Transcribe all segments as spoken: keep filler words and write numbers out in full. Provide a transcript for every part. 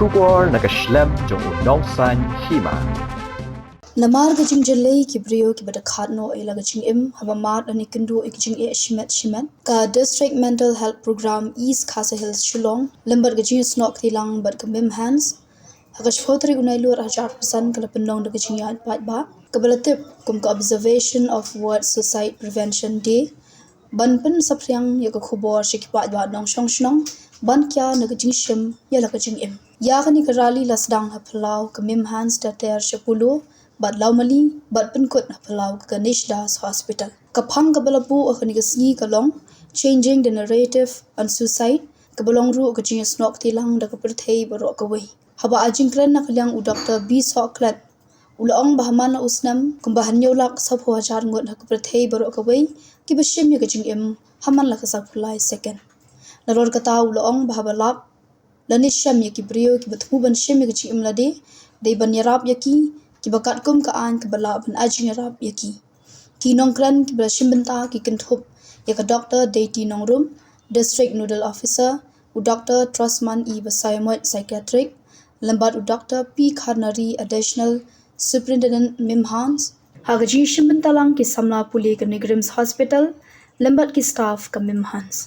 Khubor na ka shlem jong u Nongsaiñ Hima. Namar ka jingjyllei ki briew kiba da khat noh ïa la ka jingim haba mad lane kynduh ïa ka jingeh shimet shimet, ka District Mental Health Program East Khasi Hills Shillong lem bad ka jingïasnoh kti lang bad ka MIMHANS ha ka shiphew tarik u Nailur arhajar arphew san ka la pynlong da ka jingïaid paidbah kaba la tip kum ka Observation of World Suicide Prevention Day, ban pynsaphriang ïa ka khubor sha ki paidbah nongshong shnong ban kiar na ka jingshim ïa la ka jingim. Ïa kane ka rally la sdang ha Palau, ka MIMHANS da ter sha Polo bad Lawmali bad pynkut ha Palau ka Ganesh Das Hospital. Ka phang kaba la buh ha kane ka sngi ka long Changing the Narrative on Suicide, kaba long ruh ka jingïasnoh kti lang da ka pyrthei baroh kawei. Haba ai jingkren na ka liang u Doktor B Sohkhlet u la ong ba ha man la u snem kumba hynñiew lak sawphew hajar ngut ha ka pyrthei baroh kawei kiba shim ïa ka jingim ha man la ka sawphew lai second. Nalor kata u la ong ba haba lap lane shem ïa ki briew kiba thmu ban shim ïa ka jingim lade, dei ban ïarap ïa ki, kiba katkum ka aiñ kaba lah ban ai jingïarap ïa ki. Ki nongkren kiba la shim bynta ki kynthup ïa ka Doktor Deiti Nongrum, District Nodal Officer, u Doktor Trostman E Basaiawmoit, Psychiatric, lem bad u Doktor P Kharnari, Additional Superintendent MIMHANS, ha ka jingshim bynta lang ki samla pule ka NEIGRIHMS Hospital lem bad ki staff ka MIMHANS.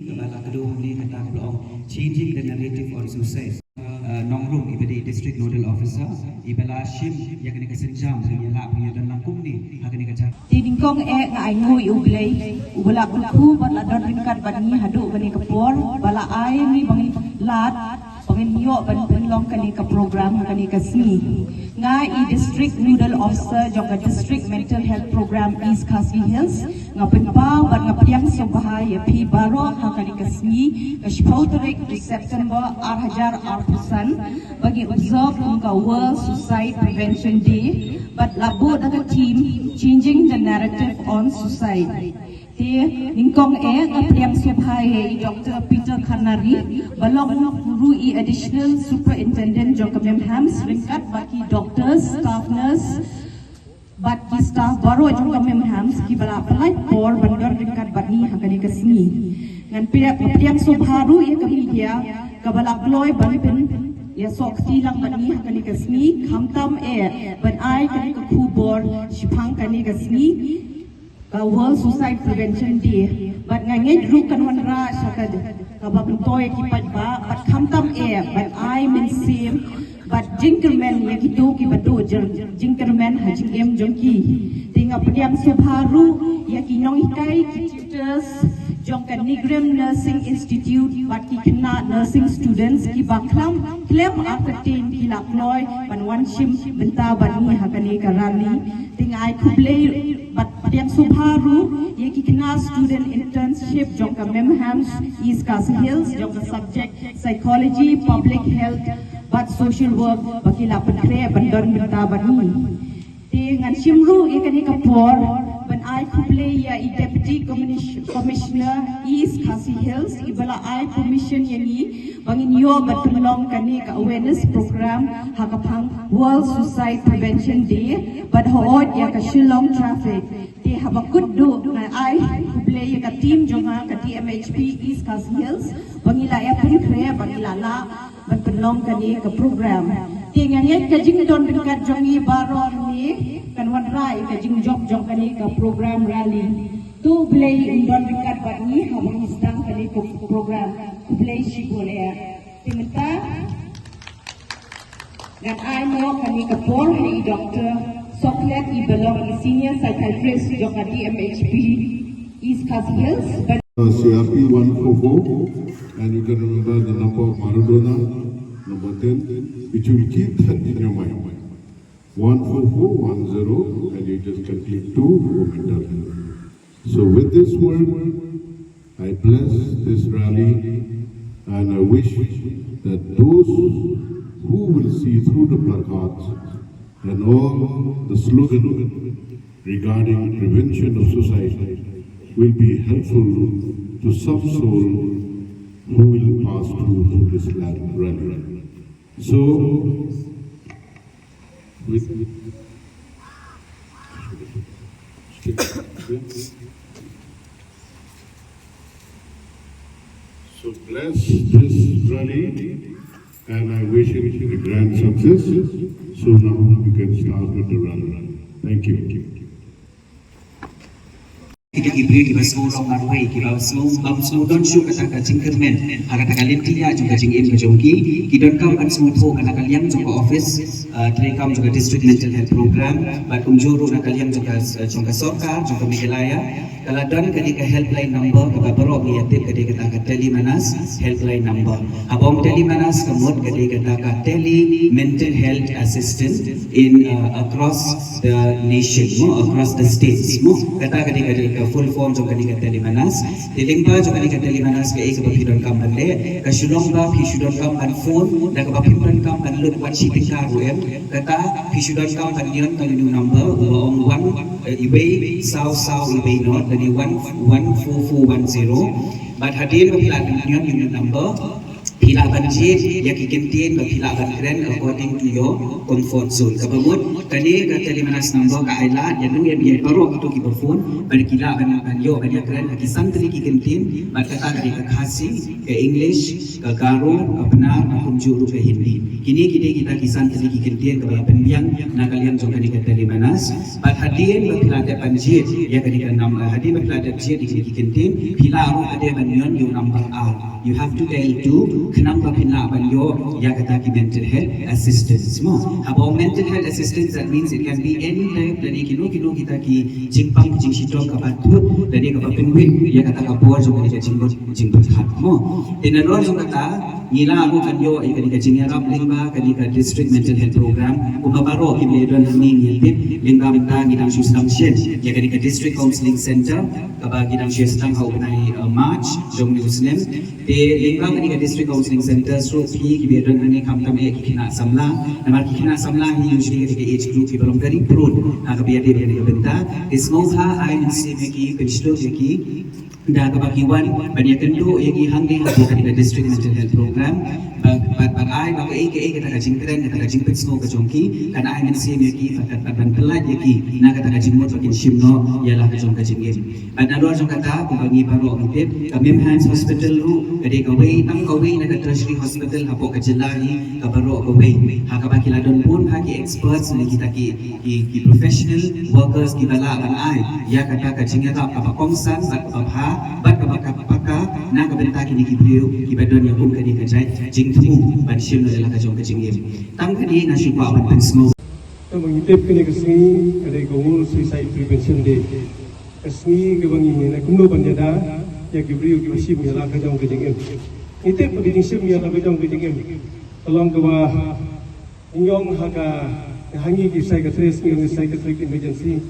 Kaba la kdew hangne kata ka ba la ong Changing the Narrative on Suicide. Uh, Nongrum iba dei District Nodal Officer iba la shim ïa kane ka sienjam ban ïa lah ban ïa don lang kumne ha kane ka jaka. Te nyngkong eh nga ai nguh ïa U Blei uba la kyrkhu bad la don ryngkat bad ngi haduh kane ka por ba la ai ngi ba ngin lad ba ngin ïoh ban pynlong kane ka program ha kane ka sngi. Nga i District Nodal Officer jong ka District Mental Health Program East Khasi Hills, nga pynpaw bad nga pdiang sngewbha ïa phi baroh ha kane ka sngi ka shiphew tarik u September ar hajar arphew san ba ngi observe kum ka World Suicide Prevention Day bad la buh da ka theme Changing the Narrative on Suicide. Te nyngkong eh nga pdiang sngewbha ïa i Doktor Peter Kharnari ba long ruh i Additional Superintendent jong ka MIMHANS ryngkat bad ki doctors, staff nurse bad ki staff baroh jong ka MIMHANS kiba la pynlait por ban don ryngkat bad ngi ha kane ka sngi. Ngan pdiang, pdiang sngewbha ruh ïa ka media kaba la kloi ban pynïasoh kti lang bad ngi ha kane ka sngi khamtam eh ban ai kane ka khubor shaphang kane ka sngi, ka World Suicide Prevention Day. Bad nga ngeit ruh kan wanrah sha ka kaba myntoi ki paidbah bad khamtam eh ban ai mynsiem bad jingkyrmen ïa kito kiba duh jing, jingkyrmen ha jingim jong ki. Te nga pdiang sngewbha ruh ïa ki nonghikai, ki tutors jong ka NEIGRIHMS Nursing Institute bad ki khynnah nursing students kiba khlem, khlem artatien ki la kloi ban wan shim bynta bad ngi ha kane ka rally. Te nga ai khublei bad pdiang sngewbha ruh ïa ki khynnah student internship jong ka MIMHANS East Khasi Hills jong ka subject Psychology, Public Health bad Social Work ba ki la pynkhreh ban don bynta bad ngi. Te ngan shim ruh ïa kane ka por ban ai khublei ïa i Deputy Commis-, Commissioner East Khasi Hills iba Ai permission ïa ngi ba ngin ïoh ban pynlong kane ka awareness program ha ka phang World Suicide Prevention Day bad hooid ïa ka Shillong Traffic. Te haba kut duh nga ai khublei ïa ka team jong nga ka D M H P East Khasi Hills ba ngi la ïa pynkhreh ba ngi la lah ban pynlong kane ka program. Te nga ngeit ka jingdon ryngkat jong ngi baroh ne kan wanrah ïa ka jingjop jong kane ka program rally. To U Blei un don ryngkat bad ngi haba ngi sdang kane ka program. Khublei shibun eh. Te mynta ngan ai mo kane ka por ha i Doctor Soklet, i ba long i Senior Psychiatrist jong ka D M H P East Khasi Hills. Uh, C R P one four four, and you can remember the number of Maradona, number ten, which will keep that in your mind. One four four one zero, and you just can click two for mental health. So with this word, I bless this rally, and I wish that those who will see through the placards and all the slogan regarding prevention of suicide will be helpful to some soul who will pass through, through this la-, rally. So, with, with, so bless this rally, and I wish it a grand success. So now you can start with the rally. Thank you. Ki dei ki briew kiba sngew rong marwei, kiba sngew bym sngew don shuh kata ka jingkyrmen ha kata ka lynti ïa jong ka jingim ka jong ki, ki donkam ban sngewthuh ha ka liang jong ka office, uh, treikam jong ka District Mental Health Program bad kumjuh ruh na ka liang jong ka, jong ka sorkar jong ka Meghalaya. Ka la don kane ka helpline number kaba baroh ngi ïa tip, ka dei kata ka Tele Manas helpline number. Haba ong Tele Manas ka mut ka dei kata ka Tele Mental Health Assistance in, uh, across the nation, mo, across the states, mo. Kata ka dei ka, dei ka full form jong kane ka Tele Manas. Te lyngba jong kane ka Tele Manas kaei kaba phi donkam ban leh? Ka shu long ba phi shu donkam ban phone da kaba phi donkam ban lut wan shi tyngka ruh em. Kata phi shu donkam ban nion ka new number uba ong wan, eh, iwei saw saw iwei nod, lane one, one four four one zero. Bad hadien ba phi la nion ïa u number, phi lah ban jied ïa ki kyntien ba phi lah ban kren according to your comfort zone. Kaba mut kane ka Tele Manas number ka ai lad ïa ngi, ïa baroh kito kiba phone, ba ki lah ban, ban ïoh ban ïa kren ha ki san tylli ki kyntien, bad kata ka dei ka Khasi, ka English, ka Garo, ka Pnar, bad kumjuh ruh ka Hindi. Kine ki dei kita ki san tylli ki kyntien kaba la pynbiang na ka liang jong kane ka Tele Manas. Bad hadien ba phi la dep ban jied ïa kane ka nam, hadien ba phi la dep jied ïa kine ki kyntien, phi lah ruh ka dei ban nion ïa u number ar. You have to dial two khnang ba phin lah ban ïoh ïa kata ki mental health assistance, mo. Haba ong mental health assistance, that means it can be any type, lane kino kino kita ki jingpang jingshitom kaba thut lane kaba pynwit ïa kata ka bor jong kane ka jingpyrkhat, mo. Te nalor jong kata ngi lah ruh ban ïoh ïa kane ka jingïarap lyngba kane ka District Mental Health Program. Kumba baroh kiba don hangne ngi tip, lyngba mynta ngi dang shu sdang shen ïa kane ka District Counselling Center kaba ngi dang shu sdang ha u bnai, eh, March jong une u snem. Te lyngba kane ka District Counselling Center, shuh phi kiba don hangne khamtam eh ki khynnah samla. Namar ki khynnah samla hi usually ka dei ka age group kiba long very prone ha kaba ïadei bad kane ka bynta. Te sngewbha ai mynsiem ïa ki, pynshlur ïa ki da kaba ki wan ban ïakynduh ïa ki hangne hapoh kane ka District Mental Health Program. Bad, bad, bad ai ba kaei kaei kata ka jingkren, kata ka jingpynsngew ka jong ki kan ai mynsiem ïa ki, bad, bad, bad ban pyllait ïa ki na kata ka jingmut ba kin shim noh ïa la ka jong ka jingim. Bad nalor jong kata, kumba ngi baroh ngi tip, ka MIMHANS Hospital ruh ka dei kawei, tang kawei na ka tertiary hospital hapoh ka jylla hi, ka baroh kawei. Ha kaba ki la don bun ha ki experts ne kita ki, ki, ki professional workers kiba lah ban ai ïa kata ka jingïarap kaba kongsan bad kaba bha bad kaba paka na ka bynta kine ki briew kiba don ïa kum kane ka jait jingthmu ban shim noh ïa la ka jong ka jingim. Tang kane nga shu kwah ban pynsngew. Tang ba ngi tip kane ka sngi ka dei ka World Suicide Prevention Day. Ka sngi kaba ngi ngin ïa kumno ban ïada ïa ki briew kiba shim ïa la ka jong ka jingim. Ngi tip ba ka jingshim ïa la ka jong ka jingim ka long kaba ngi ong ha ka, ha ngi ki psychiatrist ngi ong psychiatric emergency.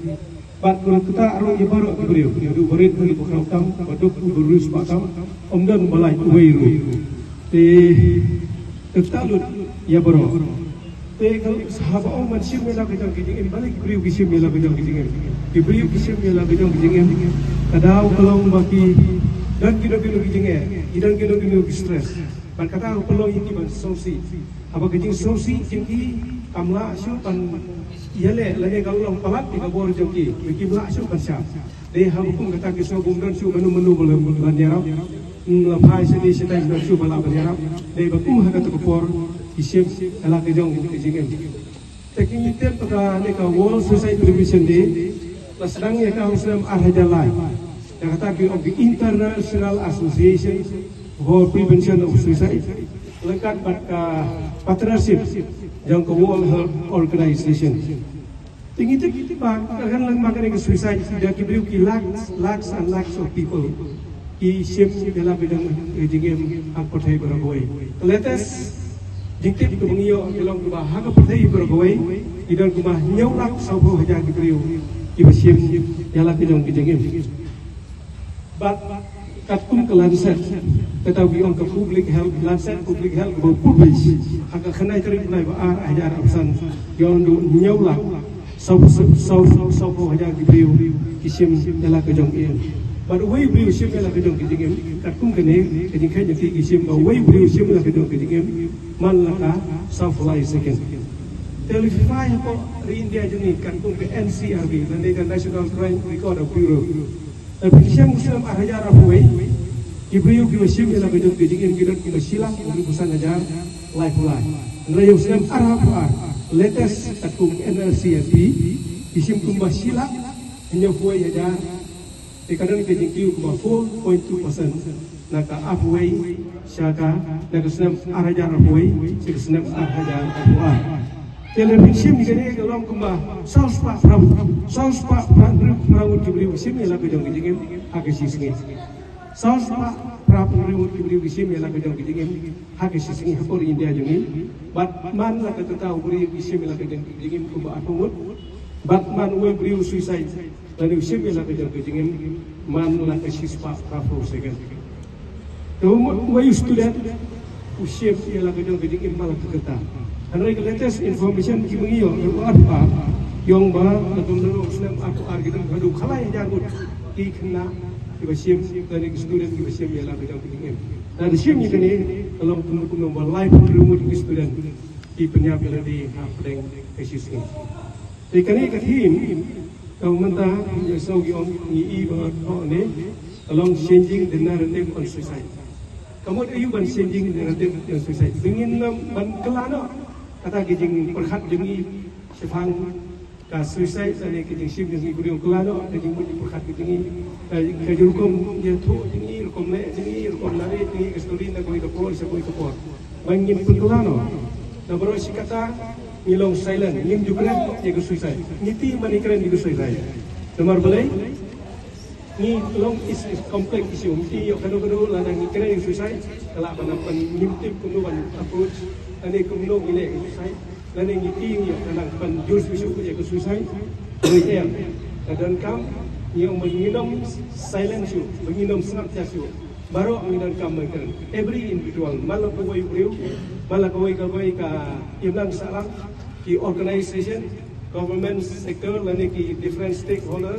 Bad kumta ruh ïa baroh ki briew, ïa u barit, ïa u bakhraw tam, ba duk u barus ba tam, ym don ba lait uwei ruh. Te, te ta lut ïa baroh. Te ka haba ong ban shim ïa la ka jong ka jingim, balei ki briew ki shim ïa la ka jong ka jingim? Ki briew ki shim ïa la ka jong ka jingim. Ka daw ka long ba ki Don kino kino ki jingeh, ki don kino kino ki stress. Bad kata ka pynlong ïa ki ban sngewsih. Haba ka jingsngewsih jong ki kam lah shuh ban ïaleh lane ka long palat ïa ka bor jong ki. Ba kim lah shuh ban shah. Dei haba kum kata ki sngew bym don shuh ba mano mano ba la ban ïarap. Hmm, la phai sha dei shatai ym don shuh ba lah ban ïarap. Dei ba kum ha kata ka por ki shim ïa la ka jong ka jingim. Te ki ngi tip ba kane ka World Suicide Prevention Day la sdang ïa ka ha u snem ar hajar lai. Ïa kata ki ong ki International Association for Prevention of Suicide, ryngkat bad ka partnership jong ka World Health Organization. Te ngi tip ba ka kan lang ba kane ka suicide da ki briew ki lakhs, lakhs and lakhs of people ki shim ïa la ka jong ka jingim ha ka pyrthei baroh kawei. Latest jingtip kaba ngi ïoh ka long kaba ha ka pyrthei baroh kawei ki don kumba hynñiew lak sawphew hajar ki briew kiba shim ïa la ka jong ka jingim. Bad katkum ka Lancet, kata ki ong ka Public Health, Lancet Public Health kaba publish ha ka khyndai tarik bnai ba ar hajar arphew san, ki ong du hynñiew lak saw, saw, saw, sawphew hajar ki briew ki shim ïa la ka jong ka jingim. Bad uwei u briew u shim ïa la ka jong ka jingim, katkum kane ka jingkheiñ jong ki, ki shim ba uwei u briew u shim ïa la ka jong ka jingim man la ka sawphew lai second. Te lada phi phai hapoh ri India jong ngi, katkum ka N C R B lane ka National Crime Record Bureau, lada phi shem u snem ar hajar arphew wei, ki briew kiba shim ïa la ka jong ka jingim ki don kumba shi lak hynriewphew san hajar laiphew lai. Hynrei ïa u snem ar hajar arphew ar, latest katkum N C R B, ki shim kumba shi lak hynñiewphew wei hajar. Te ka don ka jingkiew kumba four point two percent na ka arphew wei sha ka, na ka snem ar hajar arphew wei sha ka snem ar hajar arphew ar. Te lada phi shim kane ka long kumba saw spah phra, saw spah phra, phra ngut ki briew ki shim ïa la ka jong ka jingim ha ka shi sngi. Saw spah phra ngut ki briew ki shim ïa la ka jong ka jingim ha ka shi sngi hapoh ri India jong ngi. Bad man la ka kata u briew ki shim ïa la ka jong ka jingim kumba arphew ngut. Bad man uwei u briew u suicide lane u shim ïa la ka jong ka jingim man la ka shi spah phraphew second. Te uwei u student u shim ïa la ka jong ka jingim man la ka kata. Hynrei ka latest information kiba ngi ïoh, ïoh arphew ar, ïoh ba la ka mano u snem arphew ar ki don haduh khatlai hajar ngut ki khynnah kiba shim lane ki student kiba shim ïa la ka jong ka jingim. Lada shim ïa kane ka long kumno kumno ba laiphew hynriew ngut ki student ki pynïap ïa lade hapdeng ka shi sngi. Te kane ka theme kaba mynta ngi ïa sngewthuh ngi i ba nga thoh ne ka long Changing the Narrative on Suicide. Ka mut aïu ban changing the narrative on suicide? Ba ngin ym ban kylla noh kata ka jingpyrkhat jong ngi shaphang ka suicide lane ka jingshim jong ngi, ba ngin kylla noh ka jingmut jingpyrkhat ka jong ngi, ka, ka rukom ïathuh jong ngi, rukom leh jong ngi, rukom lari jong ngi, ka story na kawei ka por sha kawei ka por. Ba ngin pynkylla noh. Na baroh shi katta ngi long silent, ngim ju kren ïa ka suicide. Ngi tieng ban ïakren ïa ka suicide. Namar balei? Ngi long is, is complex issue. Ngi tieng ïoh kano kano lada ngi kren ïa ka suicide, ka lah ban, ban ngim tip kumno ban approach, lane kumno ngi leh ïa ka suicide, lane ngi tieng ïoh kano ban jur shuh shuh ïa ka suicide. Ngi em. Ka donkam ngi ong ba ngin ym silent shuh, ba ngin ym sngap jar shuh. Baroh ngi donkam ban kren. Every individual, man la kawei briew, man la kawei kawei ka imlang sahlang, ki organization, government sector lane ki different stakeholder,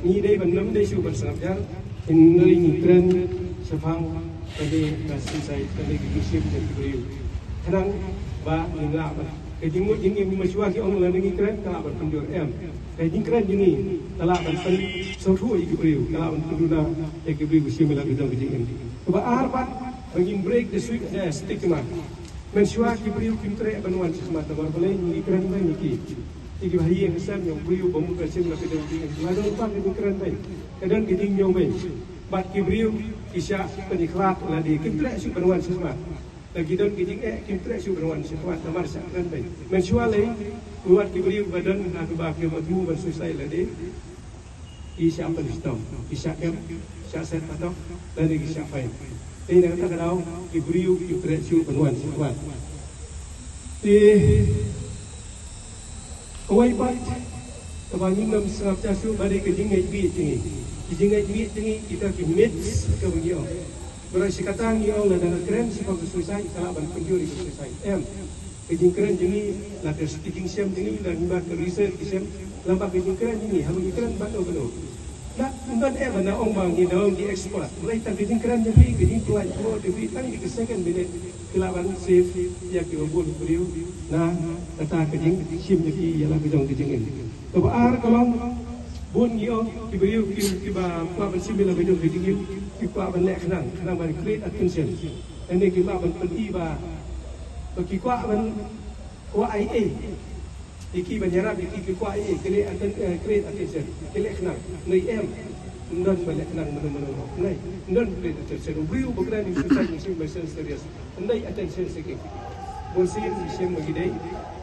ngi dei ban ym dei shuh ban sngap jar, hynrei ngi kren shaphang kane ka suicide, kane ka jingshim jong ki briew. Khnang ba ngin lah ban, ka jingmut jingim mynshuwa ki ong lada ngi kren ka lah ban pynjur, em. Ka jingkren jong ngi ka lah ban pynsngewthuh ïa ki briew, ka lah ban pynduna ïa ki briew ba shim ïa la ka jong ka jingim. Kaba ar pat, ba ngin break the swi-, the stigma. Mynshuwa ki briew kim treh ban wan shakhmat namar balei? Ngi kren bha ïa ki. Ïa kiba ha ïing ha sem, ïa u briew ba mut ban shim la ka jong ka jingim, la don ba ki kren bha, ka don ka jingñiewbeiñ. Bad ki briew ki shah pynïakhlad lade, kim treh shuh ban wan shakhmat. Lada ki don ka jingeh, kim treh shuh ban wan shakhmat namar shah kren beiñ. Mynshuwa lei, wat ki briew ba don ha kaba ki mat ban suicide lade, ki shah pynshitom, ki shah kem, shah set patok, lane ki shah fain. Te na kata ka daw ki briew kim treh shuh ban wan shakhmat. Te kawei pat kaba ngim nym sngap jar shuh ba dei ka jingngeit miet jong ngi. Ki jingngeit miet jong ngi, kita ki myths kaba ngi ong. Baroh shi katta ngi ong lada nga kren shaphang ka suicide ka lah ban pynjur ïa ka suicide. Em. Ka jingkren jong ngi, la ka, ka jingshem jong ngi, la ka research ki shem, la ba ka jingkren jong ngi, haba ngi kren bad kano kano, Ym don eh ba na ong ba ngi don ki expert. Hynrei tang ka jingkren jong phi, ka jingpyllait jingmut jong phi, tang ki second minute ki lah ban save ïa kiba bun ki briew na kata ka jingshim jong ki ïa la ka jong ka jingim. Kaba ar ka long, bun ngi ong ki briew ki, kiba kwah ban shim ïa la ka jong ka jingim, ki kwah ban leh khnang, khnang ban create attention. Lane ki kwah ban pyni ba, ba ki kwah ban, kwah ai ei. Ïa ki ban ïarap ïa ki, ki kwah ei, ki leh atten-, eh, create attention, ki leh khnang. Hynrei em, ym don ba leh khnang mano mano. Hynrei ym don create attention. U briew ba kren ïa u suicide, ngi shim ba shen serious. Ym dei attention seeking. Bun sien ngi shim ba ngi dei,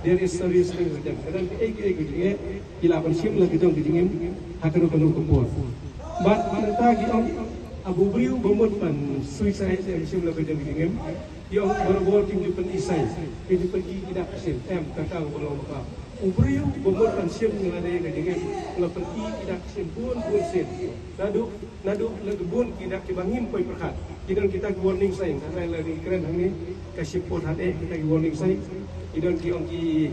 there is serious thing with them. Ka don kaei kaei ka jingeh, ki lah ban shim la ka jong ka jingim ha kano kano ka por. Bad mynta ki ong, haba u briew ba mut ban suicide, em, shim la ka jong ka jingim. Ïa, barabor kim ju pyni saiñ, kim ju pyni ki dak ki shin, em, kata ka long ba. U briew ba mut ban shim ïa lade ka jingim, la pyni ki dak ki shin bun bun sien. Naduh, naduh la bun ki dak kiba ngim poi pyrkhat. Ki don kita ki warning sign, hynrei la ngi kren hangne, ka shipor haduh kita ki warning sign. Ki don ki ong ki,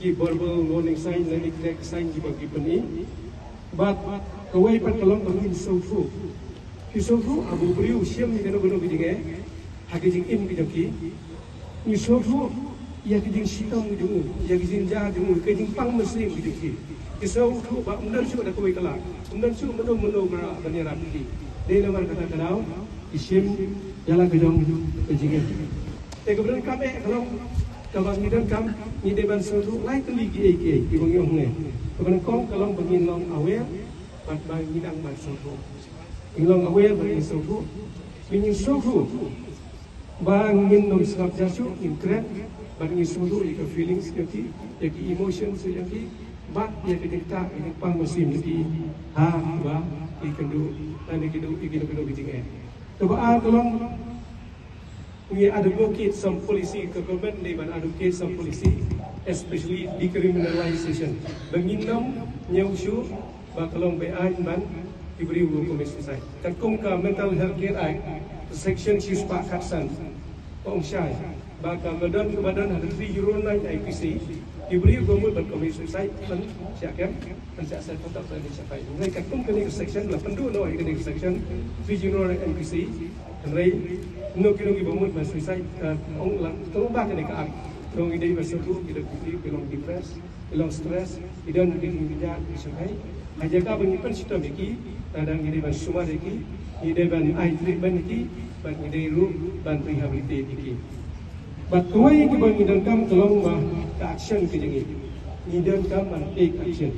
ki verbal warning sign, lane kita ki sign kiba ki pyni. Bad kawei pat ka long ba ngin sngewthuh. Ki sngewthuh, haba u briew u shim ïa kano kano ka jingeh ha ka jingim ka jong ki, ngi sngewthuh ïa ka jingshitom ka jong u, ïa ka jingjia jong u, ka jingpang mynsiem ka jong ki. Ki sngewthuh ba ym don shuh da kawei ka lad, ym don shuh mano mano ba ban ïarap ïa ki. Dei namar kata ka daw ki shim ïa la ka jong ka jingeh. Te kaba donkam eh ka long, kaba ngi donkam, ngi dei ban sngewthuh lai tylli kiei kiei kiba ngi ong hangne. Kaba nyngkong ka long ba ngin long aware bad ba ngin nang ban sngewthuh. Ngin long aware bad ngin sngewthuh. Ba ngin sngewthuh ba ngin ym sngap jia shuh, ngin kren bad ngin sngewthuh ïa ka feelings jong ki, ïa ki emotions jong ki, bad ïa ka jingktah, ïa ka jingpang mynsiem jong ki ha kaba ki kynduh, lane ki duh ïa kino kino ki jingeh. Kaba ar ka long, ngi advocate some policy, ka government dei ban advocate some policy, especially decriminalization. Ba ngin ym ñiew shuh ba ka long be-aiñ ban ki briew ruh commit suicide. Katkum ka Mental Health Care Act, section shispah khatsan, ka ong shai ba ka ba don, ka ba don ha ka three zero nine I P C, ki briew ba mut ban commit suicide, ban shah kem, ban shah set, ban shah set. Hynrei katkum kane ka section, la pynduh noh ïa kane ka section three zero nine I P C, hynrei kino kino kiba mut ban suicide, ka ong la, tang ba kane ka act, ngi dei ban sngewthuh ki don ki briew ki long depressed, ki long stress, ki don ki jingpynjah ki sngewhei. Ha jaka ba ngi pynshitom ïa ki, lada ngi dei ban sumar ïa ki, ngi dei ban ai treatment ïa ki, bad ngi dei ruh ban rehabilitate ïa ki. Bad kawei kaba ngi donkam ka long ba ka action ka jong ngi. Ngi donkam ban take action.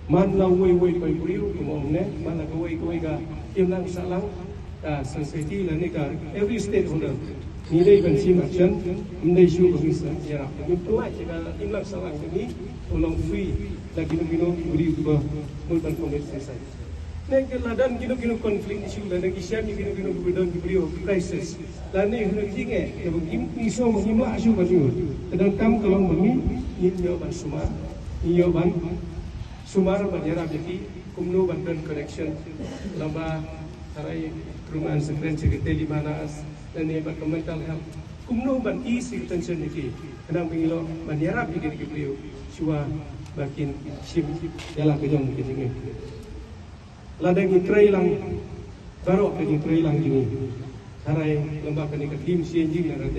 Man la uwei uwei pa u briew, kumno ne, man la kawei kawei ka imlang sahlang, ka society lane ka every stakeholder. Ngi dei ban shim action, ym dei shuh ba ngin sa ïarap. Ngin pynlait ïa ka imlang sahlang jong ngi, u long free na kino kino ki briew kiba mut ban commit suicide. Ne ki la don kino kino conflict issue, lane ki shem ïa kino kino kiba don ki briew crisis, lane hynrei jingeh, lane ba ngim, ngi sngew ba ngim lah shuh ban ïoh. Ka donkam ka long ba ngi, ngin ïoh ban sumar, ngin ïoh ban sumar ban ïarap ïa ki, kumno ban don connection, lane ba tharai kumno ban sa kren sha ka telemedicine, lane bad ka mental health. Kumno ban ease ïa ka tension ïa ki, khnang ba ngin ïoh ban ïarap ïa kine ki briew shuwa ba kin shim ïa la ka jong ka jingim. Lada ngi trei lang baroh ka jingtrei lang jong ngi, tharai lem bad kane ka theme sien jingïarap,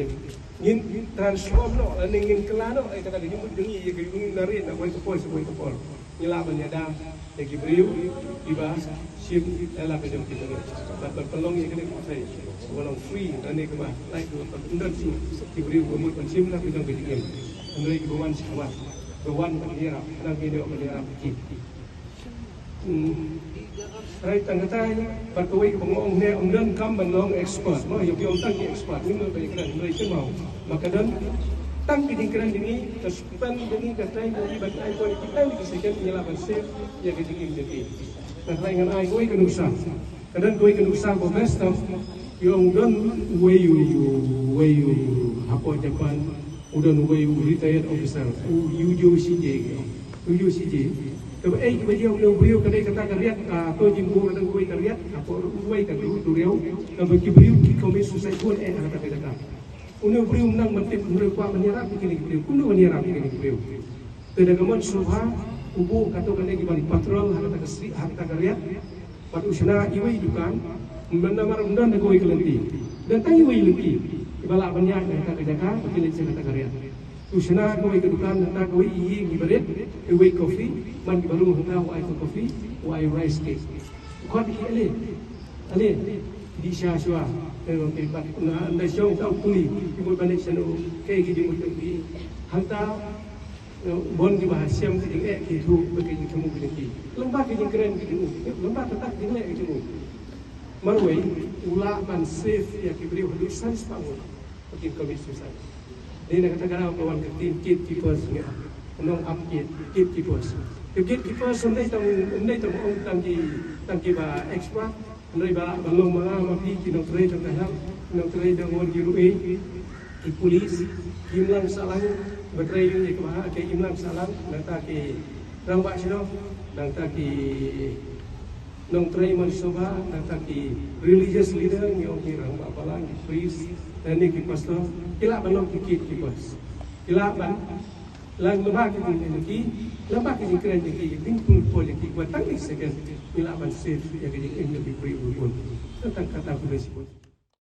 ngin transform noh lane ngin kylla noh ïa kata ka jingmut jong ngi ïa ka jingmut na rit na kawei ka por sha kawei ka por. Ngi lah ban ïada ïa ki briew kiba shim ïa la ka jong ki jingim. Bad ban pynlong ïa kane ka pyrthei kaba long free lane kaba lait, kaba ym don shuh ki briew ba mut ban shim la ka jong ki jingim. Hynrei kiba wan shakhmat, kiba wan ban ïarap, khnang ngin ïoh ban ïarap ïa ki. Hmm. Hynrei tang katai, bad kawei kaba nga ong ne, ym donkam ban long expert, mo, ïa ki ong tang ki expert, ngim lah ban ïakren, hynrei kynmaw ba ka don tang ki jingkren jong ngi, ka spend jong ngi, ka time jong ngi ban ai point ki time ki second, ngi lah ban save ïa ka jingim jong ki. Tang katai ngan ai kawei ka nuksa. Ka don kawei ka nuksa ba best tam, ïa ong don uwei u, uwei u hapoh Japan, u don uwei u retired officer, u Yujiro Shigeaki. Yujiro Shigeaki. Kaba ei kaba jia u briew ka dei kata ka riat, ah, to jingbuh ka dang kawei ka riat, ah, hapoh uwei ka duriaw, kaba ki briew ki commit suicide bun eh ha kata ka jaka. Une u briew um nang ban tip, une u kwah ban ïarap ïa kine ki briew, kumno ban ïarap ïa kine ki briew. Te da ka mon sngewbha, U buh katto katne ki ban patrol ha kata ka street, ha kata ka riat. Bad u shna iwei i dukan, mynta mar ym don da kawei ka lynti. Don tang iwei i lynti iba lah ban ïaid na kata ka jaka ba ki leit sha kata ka riat. U shna kawei ka dukan, hangta kawei i ïing iba rit, iwei coffee, man kiba rung hangta u ai ka coffee, u ai rice cake. U khot ïa ki, ale, ale, dih sha shuwa. Te bad na ynda shong ta u puli, ki mut ban leit shano, kaei ki jingmut jong ki. Hangta, eh, bun kiba ha shem ki jingeh ki thuh ba ki jingthmu ki jong ki. Lyngba ki jingkren ki jong u, lyngba kata ki jingleh ki jong u. Marwei u lah ban save ïa ki briew haduh san spah ngut ba kin commit suicide. Dei na kata ka daw ka wan ka ktien gatekeepers ngi ong, nong ap gate, gatekeepers. Ka gatekeepers ym dei tang, ym dei tang ong tang ki, tang kiba expert, hynrei ba, ba long ma nga ma phi ki nongtrei jong ka health, ki nongtrei jong wan ki ruh, eh, ki police, ki imlang sahlang, ba trei ïa ka ba, ki imlang sahlang, nangta ki rangbah shnong, nangta ki nongtrei man shabha, nangta ki religious leader, ngi ong ki rangbah balang, ki priest, lane ki pastor, ki lah ban long ki gatekeepers. Ki lah ban, lyngba ki jingkren jong ki, lyngba ki jingkren jong ki, ki jingpynpoi jong ki, ba tang ïa ki second, ki lah ban save ïa ki jingim jong ki briew bun. Tang kata kaba shisha.